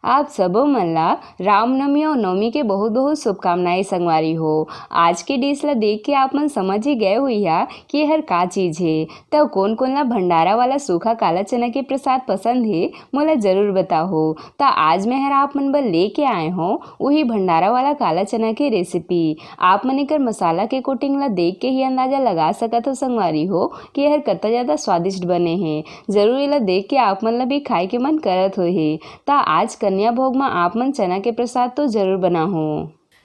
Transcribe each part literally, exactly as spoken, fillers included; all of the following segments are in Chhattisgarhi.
आप सबो मन ला रामनवमी अउ नवमी के बहुत-बहुत शुभकामनाएं संगवारी हो। आज के डिश ला देख के आप मन समझ ही गए हुई हा कि हर का चीज हे। त कोन-कोन ला भंडारा वाला सूखा काला चना के प्रसाद पसंद हे, मोला जरूर बताहो। त आज मैं हर आप मन बर लेके आए हों उही भंडारा वाला काला चना के रेसिपी। आप मन एकर मसाला के कोटिंग ला देख के ही अंदाजा लगा सकत हो संगवारी हो कि एहर कत्ता ज्यादा स्वादिष्ट बने हे। जरूर एला देख के आप मन ला भी खाए के मन करत होही। त आज कन्या भोग म आप मन चना के प्रसाद तो जरूर बनाहो।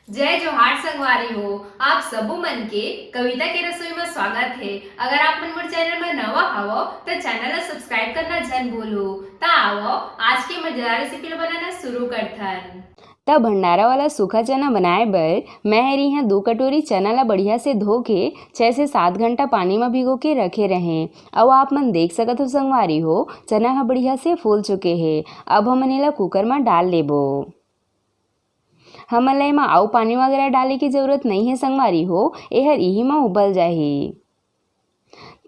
जय जोहार संगवारी हो, आप सबो मन के कविता के रसोई म स्वागत हे। अगर आप मन मोर चैनल म नवा हवव, त चैनल ला सब्सक्राइब करना झन भूलहू। त आवव, आज के मजेदार रेसिपी ला बनाना शुरू करथन। त भंडारा वाला सूखा चना बनाए बर मैं हर इहाँ दू कटोरी चना ला बढ़िया से धो के छह से सात घंटा पानी म भिगो के रखे रहें। अउ आप मन देख सकत हो संगवारी हो, चना ह बढ़िया से फूल चुके हे। अब हमन एला कुकर म डाल लेबो। हमन ला एमा अउ पानी वगैरह डाले के जरूरत नइ हे संगवारी हो, एहर इही म उबल जाही।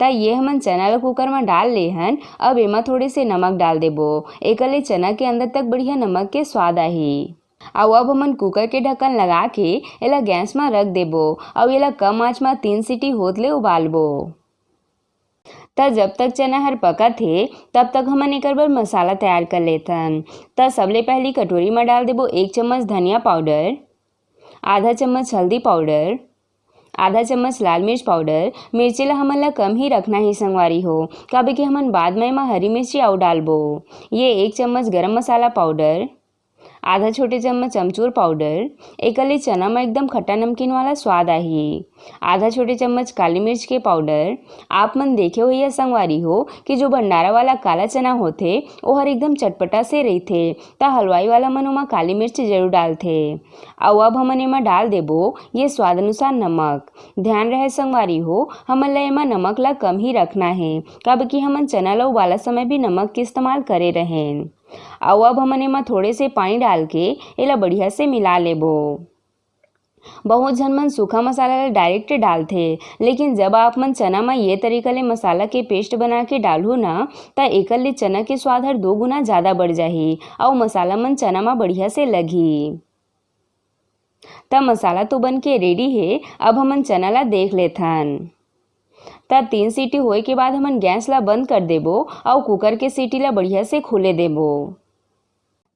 त ये हमन चना ल कुकर म डाल ले हन। अब एमा थोड़े से नमक डाल देबो, एकर ले चना के अंदर तक बढ़िया नमक के स्वाद आही। अउ अब हमन कुकर के ढक्कन लगा के एला गैस म रख देबो, अउ एला कम आंच म तीन सीटी होत ले उबालबो। त जब तक चना हर पकत हे, तब तक हमन एकर बर मसाला तैयार कर लेथन। त सबले पहली कटोरी म डाल देबो एक चम्मच धनिया पाउडर, आधा चम्मच हल्दी पाउडर, आधा चम्मच लाल मिर्च पाउडर। मिर्ची ला हमन ला कम ही रखना हे संगवारी हो, काबर कि हमन बाद म एमा हरी मिर्ची अउ डालबो। ये एक चम्मच गरम मसाला पाउडर, आधा छोटे चम्मच अमचूर पाउडर। एकर ले चना म एकदम खट्टा नमकीन वाला स्वाद आही। आधा छोटे चम्मच काली मिर्च के पाउडर। आप मन देखे होइया संगवारी हो कि जो भंडारा वाला काला चना होथे, ओहर एकदम चटपटा से रहिथे, त हलवाई वाला मन ओमा काली मिर्च जरूर डालथे। अउ अब हमन एमा डाल देबो ये स्वाद अनुसार नमक। ध्यान रहे संगवारी हो, हमन ला एमा नमक ला कम ही रखना हे, काबर कि हमन चना ला उबाला समय भी नमक के इस्तेमाल करे रहेन। अउ अब हमन एमा थोड़े से पानी डाल के एला बढ़िया से मिला लेबो। बहुत झन मन सूखा मसाला ला डायरेक्ट डालथे, लेकिन जब आप मन चना म ये तरीका ले मसाला के पेस्ट बना के डालहू ना, त एकर ले चना के स्वाद हर दो गुना ज्यादा बढ़ जाही अउ मसाला मन चना म बढ़िया से लगही। त मसाला तो बन के रेडी हे, अब हमन चना ला देख लेथन। त तीन सीटी होए के बाद हमन गैस ला बंद कर देबो अउ कुकर के सीटी ला बढ़िया से खुले देबो।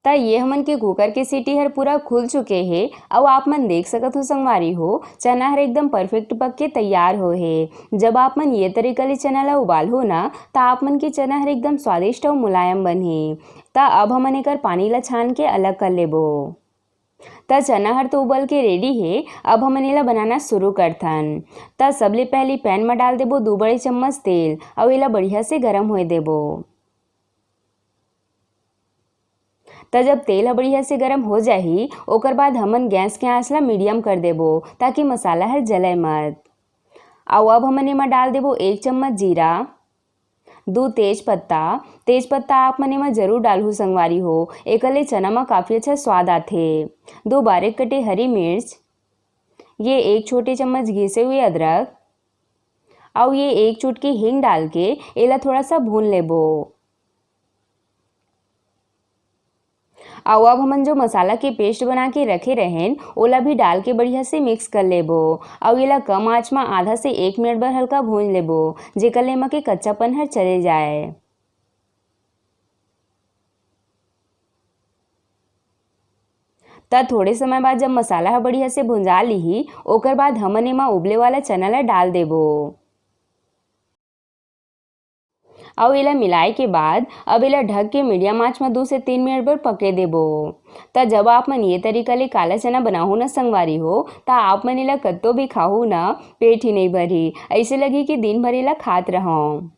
त ये हमन के कुकर के सीटी हर पूरा खुल चुके हे अउ आप मन देख सकत हो संगवारी हो, चना हर एकदम परफेक्ट पक के तैयार हो हे। जब आप मन ये तरीका ले चना ला उबालहो ना, त आप मन के चना हर एकदम स्वादिष्ट अउ मुलायम बनही। त अब हमन एकर पानी ला छान के अलग कर लेबो। त चना हर तो उबल के रेडी हे, अब हमन एला बनाना शुरू करथन। त सबले पहली पैन म डाल देबो दू बड़े चम्मच तेल अउ एला बढ़िया से गरम होए देबो। त जब तेल ह बढ़िया से गरम हो जाही, ओकर बाद हमन गैस के आंच ला मीडियम कर देबो, ताकि मसाला हर जले मत। अउ अब हमन एमा डाल देबो एक चम्मच जीरा, दू तेज पत्ता। तेज पत्ता आप मन एमा जरूर डालहू संगवारी हो, एकर ले चना म काफी अच्छा स्वाद आथे। दो बारीक कटे हरी मिर्च, ये एक छोटे चम्मच घिसे हुए अदरक, अउ ये एक चुटकी हींग डाल के एला थोड़ा सा भून लेबो। अउ अब हमन जो मसाला के पेस्ट बना के रखे रहेन, ओला भी डाल के बढ़िया से मिक्स कर लेबो। अउ एला कम आंच म आधा से एक मिनट बर हल्का भून लेबो, जेकर ले एमा के कच्चापन हर चले जाए। त थोड़े समय बाद जब मसाला ह बढ़िया से भुंजा लिही, ओकर बाद हमन एमा उबले वाला चना ला डाल देबो। अउ एला मिलाए के बाद अब एला ढक के मीडियम आंच म दू से तीन मिनट बर पके देबो। त जब आप मन ये तरीका ले काला चना बनाहू न संगवारी हो, त आप मन एला कत्तो भी खाहू न, पेट ही नइ भरही, अइसे लगही कि दिन भर एला खात रहंव।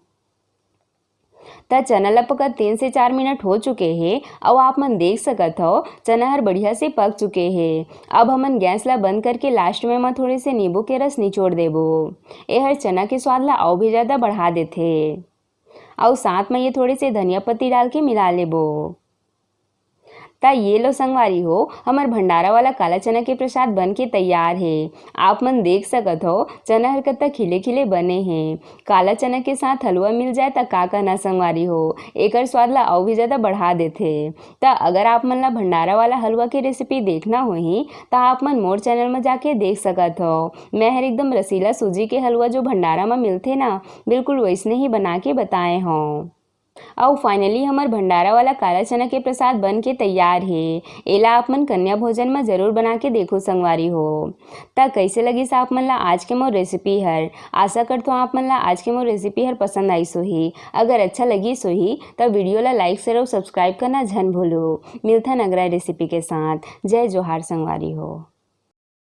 त चना ल पकत तीन से चार मिनट हो चुके हे, अउ आप मन देख सकत हव, चना हर बढ़िया से पक चुके हे। अब हमन गैस ल बंद करके लास्ट में एमा थोड़े से नींबू के रस निचोड़ देबो। एहर चना के स्वाद ल अउ भी ज्यादा बढ़ा देथे। अउ साथ में ये थोड़े से धनिया पत्ती डाल के मिला लेबो। त ये लो संगवारी हो, हमर भंडारा वाला काला चना के प्रसाद बन के तैयार हे। आप मन देख सकत हो, चना हर कत्ता खिले खिले बने हे। काला चना के साथ हलवा मिल जाए त का कहना संगवारी हो, एकर स्वाद ला अउ भी ज्यादा बढ़ा देथे। त अगर आप मन ला भंडारा वाला हलवा के रेसिपी देखना होही त आप मन मोर चैनल म जाके देख सकत हो। मैं हर एकदम रसीला सूजी के हलवा जो भंडारा म मिलथे ना, बिल्कुल वैसने ही बना के बताए हौं। अउ फाइनली हमर भंडारा वाला काला चना के प्रसाद बन के तैयार हे। एला आप मन कन्या भोजन म जरूर बना के देखो संगवारी हो। त कैसे लगिस आप मन ला आज के मोर रेसिपी हर? आशा करथों आप मन ला आज के मोर रेसिपी हर पसंद आइस होही। अगर अच्छा लगिस होही त वीडियो ला लाइक, शेयर अउ सब्सक्राइब करना झन भूलू। मिलथन अगला रेसिपी के साथ। जय जोहार संगवारी हो।